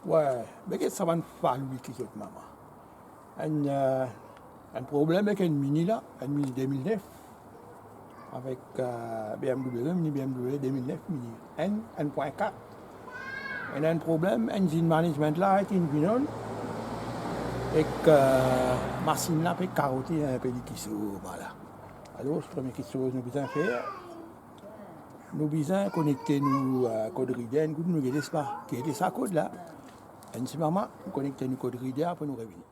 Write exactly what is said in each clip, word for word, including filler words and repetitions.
Wey, be get sa bann falou ki zot mama. Enn, eh, enn problem ek enn Mini la, enn Mini de mil nef, avek, eh, B M W, Mini B M W de mil nef, Mini enn, enn pwin kat. Ena enn problem, engine management light inn vinn on, ek, eh, masinn la pe karote, enn pe li ki so mala. Alor, premie kiksoz nou bizin fer, nou bizin konekte nou, eh, kod reader, nou gete sa, ki ete sa kod la. Enn ti moman, nou konekte nou kod reader, apre nou revini.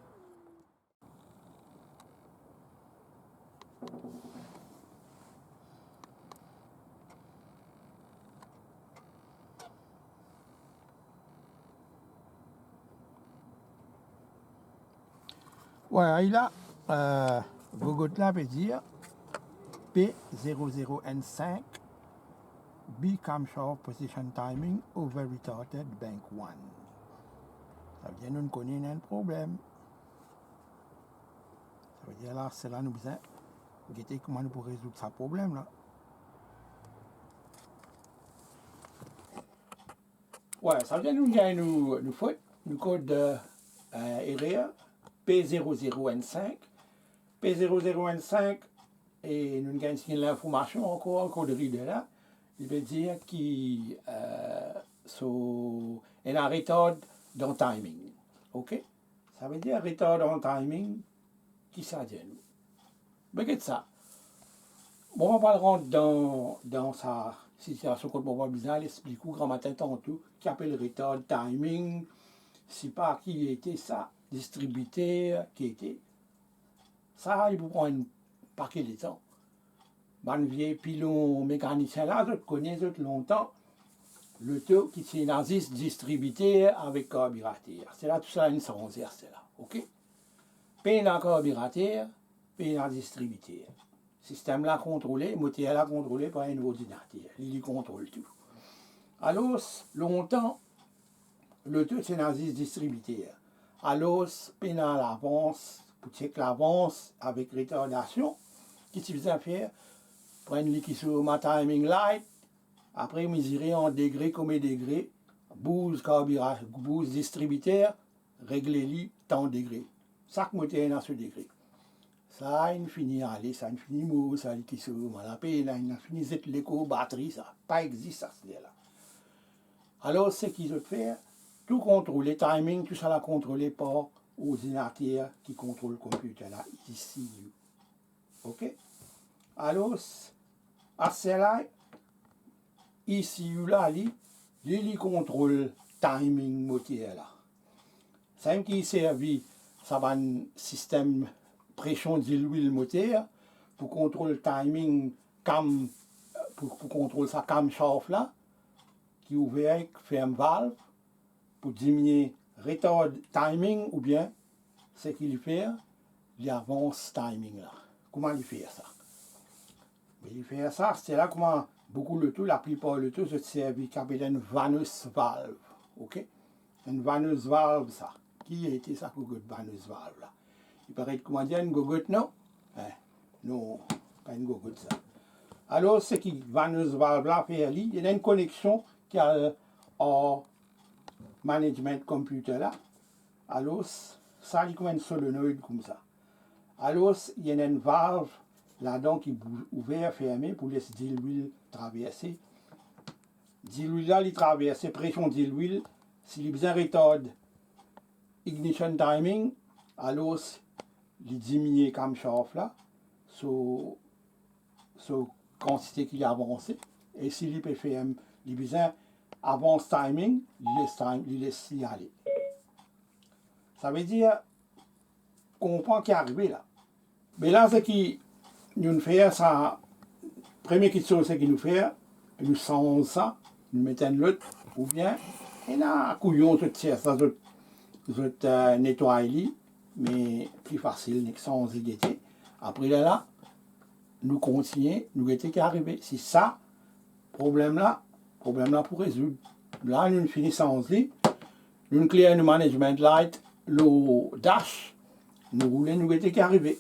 Wey, la, eh, gogot la pe dir P zero zero N cinq, B camshaft position timing over retarded bank one. Savedir nou kone ena enn problem. Savedir la, se la nou bizin gete kouma nou pou rezoud sa problem la. Wey, savedir nou gagn nou, nou fot, nou kod, eh, erer, P zero zero N cinq. P zero zero N cinq, e nou gagn enn ti linformasion ankor, ankor de reader la. Li pe dir ki, eh, so, ena retard dan timing. Ok? Savedir retard dan timing, ki sa dir nou? Be get sa. Bon, mo pa rant dan, dan sa sitiasion kot mo pa bizin al explik ou gramatin tanto, ki apel retard timing, sipa ki ete sa, distribiter, ki ete. Sa, li pou pran enn pake letan. Bann vie pilon mekanisien la, zot kone zot lontan, loto ki ti ena zis distribiter avek karbirater. Aster la, tousala inn sanze aster la, ok? Pena karbirater, pena distribiter. Sistem la kontrole, moter la kontrole par enn ordinater. Li, li kontrol tou. Alor, lontan, loto ti ena zis distribiter. Alor, pena lavans, pou chek lavans avek retardasion, ki ti bizin fer, pran li ki so ma timing light, apre mizire an degre, konbien degre, bouz karbira-, bouz distribiter, regle li tan degre. Sak moter ena so degre. Sa inn fini ale, sa inn fini mor, sa li ki so, mo lapel la, inn fini zet lekor batri sa. Pa exist sa, se la. Alor, seki zot fer, tou kontrole, timing, tousala kontrole par ordinater ki kontrol konpiter la, E C U. Ok? Alor, aster la, E C U la, li, li, li kontrol timing moter la. Samem ki servi sa bann sistem presion dilwil moter pou kontrol timing kam, pou, pou kontrol sa camshaft la, ki ouver ek ferm valv, pou diminie retard timing, oubien seki li fer, li avans timing la. Kouma li fer sa? Me li fer sa, se la kouma boukou loto, laplipar loto, zot servi ki apel enn vanneau valve, ok? Enn vanneau valve sa. Ki ete sa gogot vanneau valve la? Li paret kouma dir enn gogot, non? Eh, non, pa enn gogot sa. Alor, seki vanneau valve la fer li, li ena enn koneksion ki al ar management computer la. Alor, sa li kouma enn solenoid koumsa. Alor, li ena enn valv ladan ki bou-, ouver, ferme pou les dilwil traverse. Dilwil la, li traverse, presion dilwil, si li bizin retard ignition timing, alor li diminie camshaft la, so, so kantite ki li avanse, e si li pe fer, li bizin avans timing, li les time, li les li ale. Savedir, konpran ki arive la. Me la, seki nou fer sa, premie kiksoz seki nou fer, nou sanz sa, nou met enn lot, oubien, ena kouyon zot tir sa, zot, zot, eh, netway li, me pli fasil, nek sanz li gete. Apre la, la, nou kontinie, nou gete ki arive. Si sa, problem la, problem la pou rezoud. La, nou fini sanz li, nou kler nou management light lor dash, nou roule, nou gete ki arive.